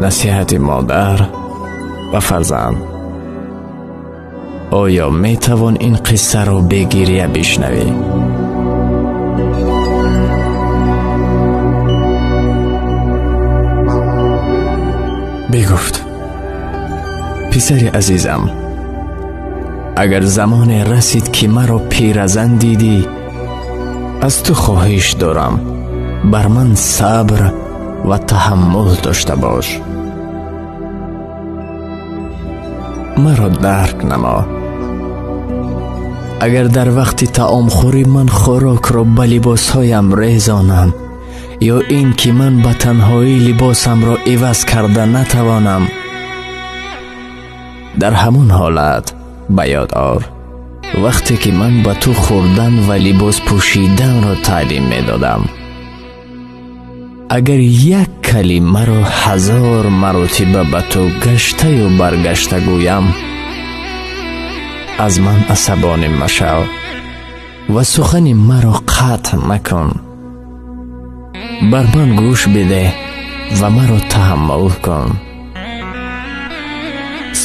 Насиҳати модар ба фарзанд. Оё метавон ин қиссаро бе гиря бишнавӣ? Бигуфт: писари азизам, агар замоне расид ки маро пиразан дидӣ, аз ту хоҳиш дорам бар ман сабр ва таҳаммул дошта бош. Маро дарк намо. Агар дар вақти таомхӯрӣ ман хӯрокро ба либосҳоям резонам ё ин ки ман ба танҳоӣ либосамро иваз карда натавонам, дар ҳамон ҳолат ба ёд ор вақте ки ман ба ту хӯрдан ва либос пӯшиданро таълим медодам. Агар як калимаро 1000 маротиба ба ту гаштаю баргашта гӯям, аз ман асабонӣ машав ва сухани маро қатъ макун. Бар ман гӯш бидеҳ ва маро таҳаммул кун.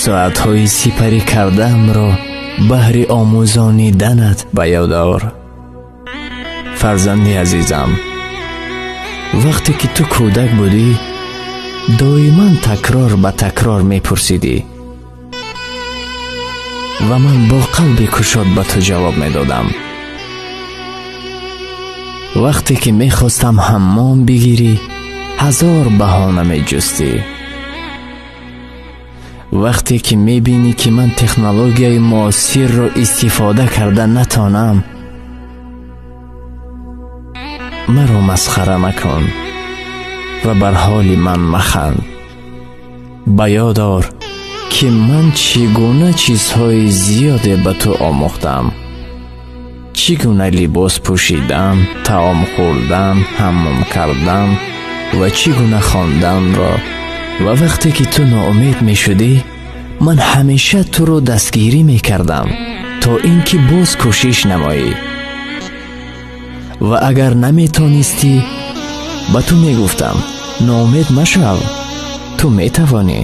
Соатҳои сипарӣ кардаамро баҳри омӯзониданат ба ёд ор. Фарзанди азизам, вақте ки ту кӯдак будӣ, доиман такрор ба такрор мепурсидӣ ва ман бо қалби кушод ба ту ҷавоб медодам. Вақте ки мехостам ҳаммом бигирӣ, 1000 баҳона меҷустӣ. Вақте ки мебинӣ ки ман технологияи муосирро истифода карда натонам, маро масхара макун ва бар ҳоли ман маханд. Ба ёд ор ки ман чӣ гуна чизҳои зиёде ба ту омӯхтам. Чӣ гуна либос пӯшидан, таом хӯрдан, ҳаммом кардан ва чӣ гуна хонданро. Ва вақте ки ту ноумед мешудӣ, ман ҳамеша туро дастгирӣ мекардам то ин ки боз кӯшиш намоӣ. Ва агар наметонистӣ, ба ту мегуфтам: ноумед машав, ту метавонӣ.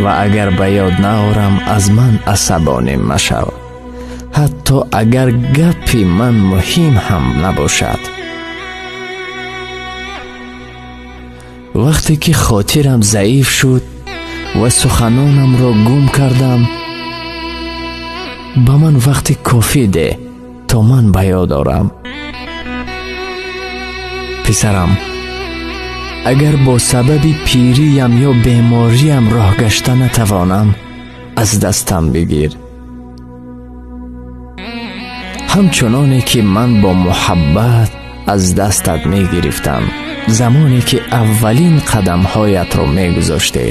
Ва агар ба ёд наорам, аз ман асабонӣ машав, ҳатто агар гапи ман муҳим ҳам набошад. Вақте ки хотирам заиф шуд ва суханонамро гум кардам, ба ман вақти кофӣ деҳ то ман ба ёд орам. Писарам, агар бо сабаби пириям ё бемориям роҳ гашта натавонам, аз дастам бигир. Ҳамчуноне ки ман бо муҳаббат аз дастат мегирифтам замоне ки аввалин қадамҳоятро мегузоштӣ.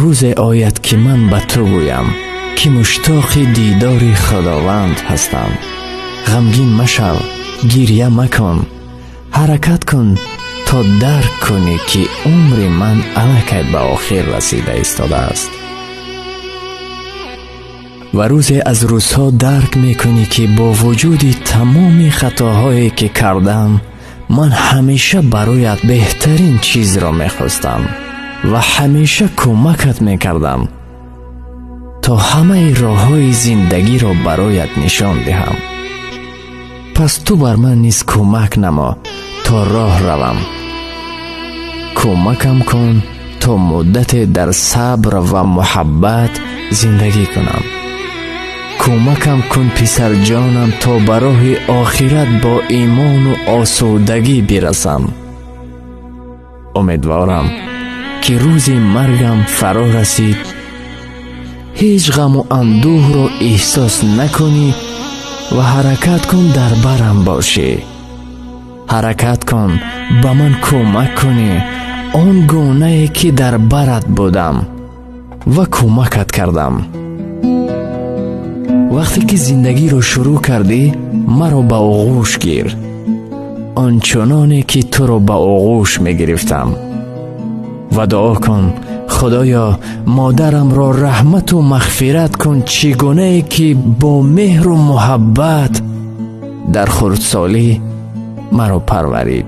Рӯзе ояд ки ман ба ту гӯям ки муштоқи дидори Худованд ҳастам. Ғамгин машав, гиря макун, ҳаракат кун то дарк кунӣ ки умри ман аллакай ба охир расида истодааст. Ва рӯзе аз рӯзҳо дарк мекунӣ ки бо вуҷуди тамоми хатоҳое ки кардам, ман ҳамеша бароят беҳтарин чизро мехостам ва ҳамеша кӯмакат мекардам то ҳамаи роҳҳои зиндагиро бароят нишон диҳам. Пас ту бар ман низ кӯмак намо то роҳ равам. Кӯмакам кун то муддате дар сабр ва муҳаббат зиндагӣ кунам. Кӯмакам кун писарҷонам то ба роҳи охират бо имону осудагӣ бирасам. Умедворам ки рӯзи маргам фаро расид, ҳеҷ ғаму андӯҳро эҳсос накунӣ ва ҳаракат кун дар барам бошӣ. Ҳаракат кун ба ман кӯмак кунӣ он гунае ки дар барат будам ва кӯмакат кардам. Вақте ки зиндагиро шурӯъ кардӣ, маро ба оғӯш гир, ончуноне ки туро ба оғӯш мегирифтам. Ва дуо кун: Худоё, модарамро раҳмату мағфират кун, чӣ гунае ки бо меҳру муҳаббат дар хурдсолӣ маро парварид.